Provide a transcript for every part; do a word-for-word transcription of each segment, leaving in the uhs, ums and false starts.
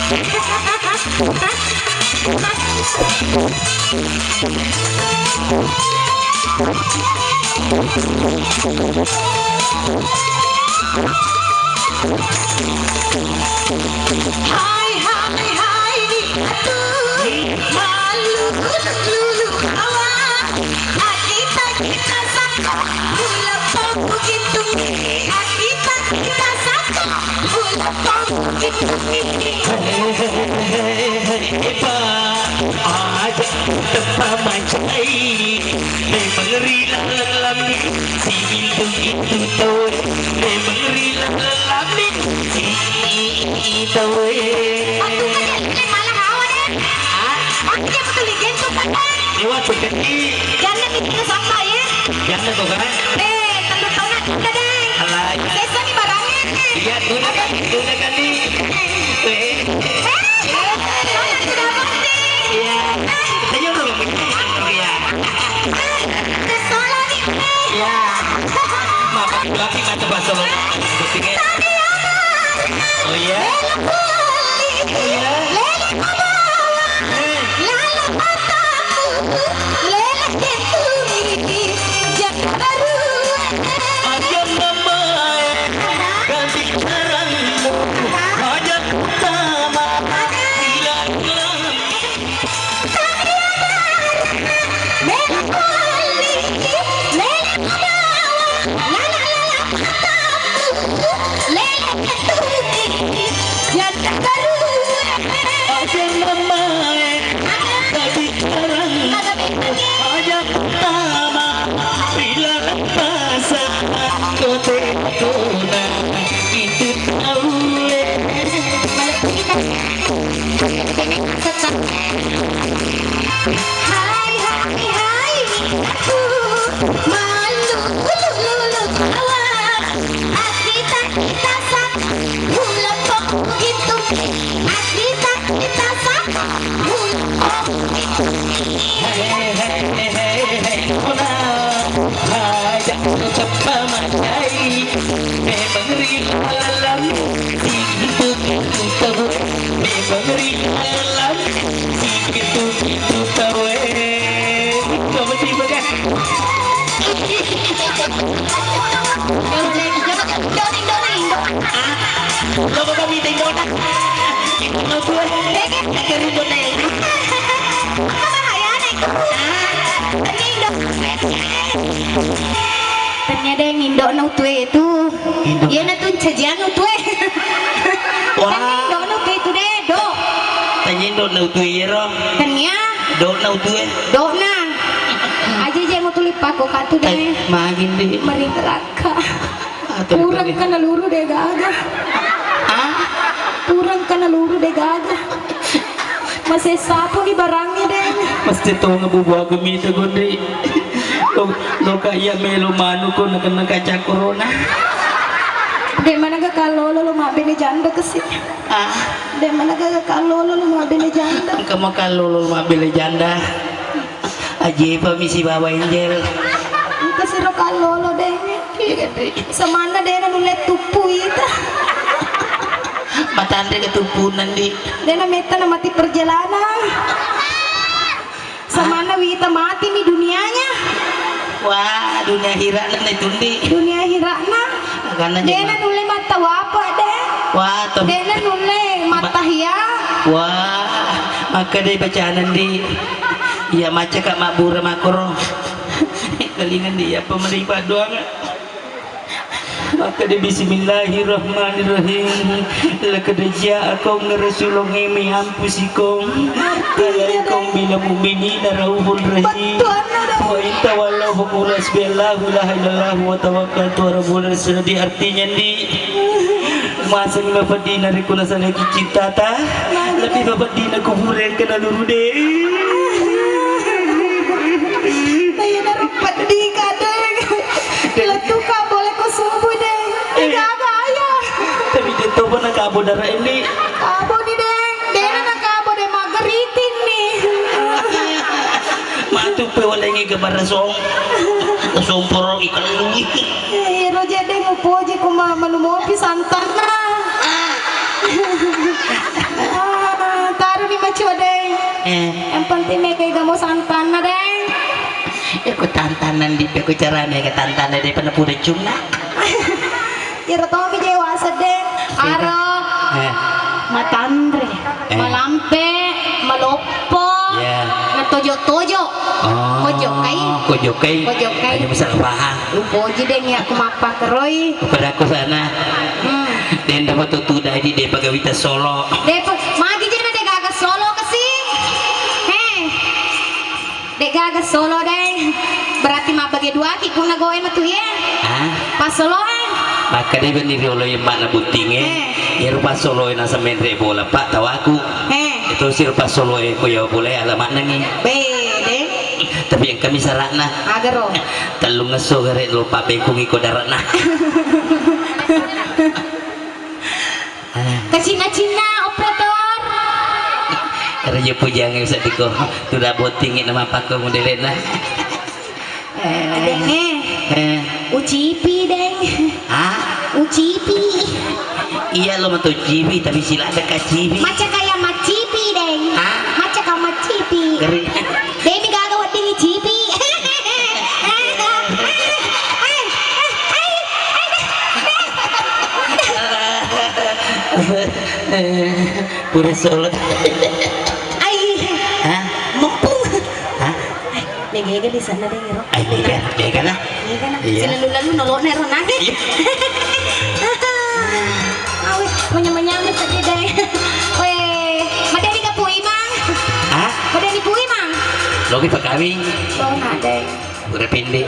Hai, hai, hai, atu, malu, lulu, awa, akita, kita, sako, mula, poku, gitu, akita, kita, sako, mula, poku, gitu, Hepa, aja teppa mancai, memang ri laleng lami, si itu itu tau, memang ri laleng lami, si itu tau. Aku kan yang malah hawa deh. Hah? Aku yang betul itu kan. Lewat tuh kan. Jangan bikin sampah ya. Jangan tuh kan. Eh, telu taun ada deh. Alai. Sesa nih barangnya. Iya, tunda kan, tunda kan nih. Eh. Eh, eh, eh, sudah pasti. Iya. Senyum dulu. Iya. Tersolah nih. Iya. Maaf, tapi mata basah. Buktinya. Oh iya. Iya. Eh. Aja mamae, ganti carangmu, aja utama, bilang-bilang. Aja mamae, tapi carang aja pertama, bila pasang kote kona itu tahu. Hai, hai, hai, aku malu, lulu, lulu, awak. Akita, kita, sak, mula, pok, gitu. Akita, kita, sak, mula, pok, gitu. Hei, hei, hei, hei, hei, kona. Aja teppa mancai. Memang ri laleng. Sigitu, gitu, tahu. Memang ri laleng. Sigitu, gitu, tahu. Eh, kamu tiba kan? Coba kami tengok dah. Indo gue. Dari Indo nih. Tania deng Indo na utue itu. Indo. Iya na tu cajian utue. Wah. Tania Indo na utue itu deh, do. Tania Indo na utue iya ro. Tania. Do na utue. Do na. Aja je mau tulis pako katu deh. Magin deh. Meri neraka. Atau kurang dikali. Kana luru deh gaga. Ah? Kurang kana luru deh gaga. Masih sapu di barangnya deh. Mesti tong bubu agami itu gondri. Lo, lo kaya melo manu ko nakena kaca corona. Dek mana ga kalau lo, lo mabene janda kesi. Ah? Dek mana ga kalau lo, lo mabene janda. Engka mau kalau lo mabene janda. Ajepa mi sibawa Angel. Engka siro kallolo deng. Iya, Dek. Samanna dena nulle tuppu ita. Matanre ketupunan di. Dena metta na mati perjalanan. Samanna wita mati mi dunianya. Wah, dunia hirana na tundi. Dunia hirana. Karena dena nulle mattawapa de. Wah, tapi dena nulle mattahia. Wah, maka dei bacanan di. Iya, macca ka mabbura makkoro. Kelingan di apa meri paddoang. Maka di bismillahirrahmanirrahim. Laqad ja'akum rasulun min anfusikum. Alaikum bil mu'minina raufur rahim. Wa in tawallaw faqul hasbiyallahu la ilaha illallah wa tawakkaltu ala rabbul arsyid. Artinya di Maseng mapedina ri kuna salai cintata. Lebih mapedina kubureng kena luru de. Iya naro peddi kadeng. Lettu ka boleh ko subuh de. Gaga ya. Tapi de tobo na kabo dara ini. Kabo ni de. Dena na kabo de mageritin ni. Matu pe walengi ke barasong. Somporo ikan lui. Iro jedde mupoji kuma manu mopi santanna. Ah. Eh. Yang penting mega igamo santanna, Deng. Eh, ku tantanna ndi, ku carana mega tantanna, de' pernah pura cunna. Iyaro tomi je waseng, Deng. Aro. Eh. Matanre, eh, malampe, maloppo, iya, matojo-tojo. Oh, ko jokkai. Ko jokkai. Ko jokkai. Aja masalah paham. Upoji, Deng, ya, aku mappakeroi. Pada aku sana. Hmm. Den dapat tu, tu, dai di, de' pagawi ta solo. De' pa-, magi je na de' gaga solo kasi. He. De' gaga solo, Deng. Berarti mabbage duaki punna goe matu, ye. Hah? Passoloe. Makkeda benni riolo ye makna buttinge. Eh. Iyaro passoloe naseng menre' bola, Pak, tawaku. Eh. Itu siro passoloe ko ya bola ala maknangi. Be, Deng. Tapi engkami sara'na. Agaro. Tellungesso gare' lo pabengkungi ko dara'na. Kacinna-cinna operator. Raja pujangnge usaddiko. Tuda bottingngi nama pakko modelena. Deng, eh. Eh. Ucipi, Deng. Hah? Ucipi. Iya lo mato cipi, tapi sila ada kacipi. Macca kaya macipi, Deng. Hah? Macca ka macipi. Ngeri. Demi gaga wedding cipi. Pura solo. Ai. Hah? Mempung. Hah? Mega-mega di sana, Deng, ero. Ai, mega, mega lah. Mega lah. Iya. Selalu-lalu nolokna ero nage. Iya. Awe, menyamai-nyamai saja, Deng. Weh, madani kapui, Mang. Hah? Madani pui, Mang. Loki pakawing. Oh, ada. Pura pende.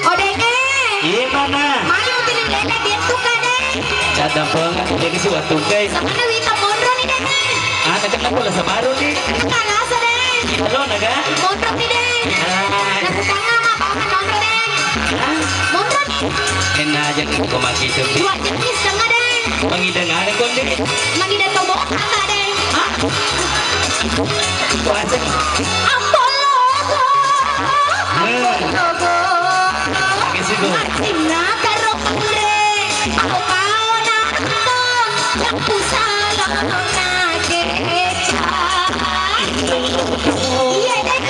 Oh, Deng, eh. Iya, mana? Magi uti lele dia tuh, Kak, Deng. Cadang pengen, jadi si waktu, guys. Sama na wita monro nih, Deng. Ah, tekan aku lah sabaru nih. Kalasa, Deng. Halo, naga. Monro nih, Deng. Ah. Nah, tetangga mah bawa monro, Deng. Hah? Monro nih. Enak aja nih, kok maki itu. Dua jenis, Deng, Deng. Mangidang ada kok, Deng. Mangidang tobo, ada, Deng. Hah? Wajah. Ambologo. Ambologo. Oke, situ. Macinna karo pure. Au paona to. Cappu salona keca. Iya, Deng.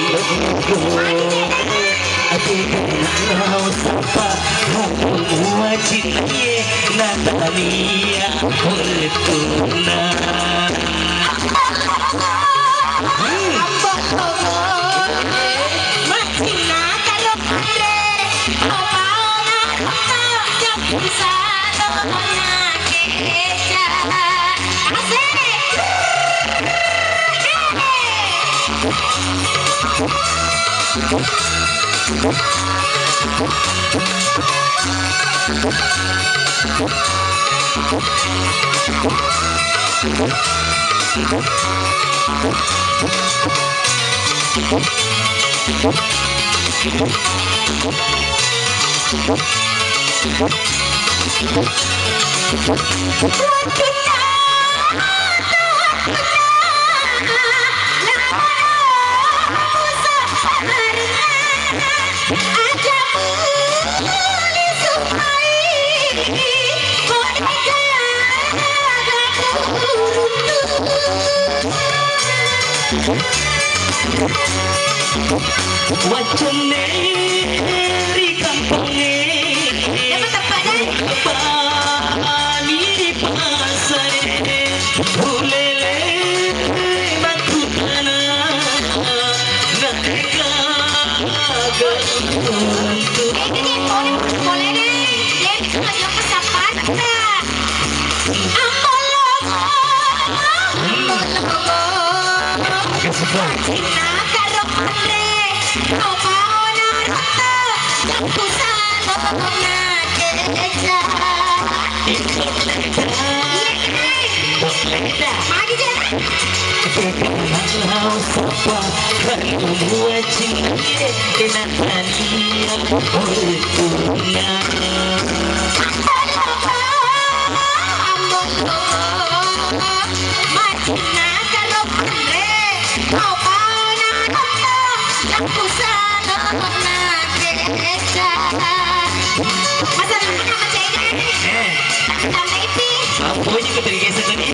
Magi, Deng. Ati kenal sapa? Aku mua cinta. Natania Fortuna. Wacconne ri kampongnge, bani ri pasare, ulele makkutana, nakkagaga untu. Eh. Apa aja kau tergesa tadi?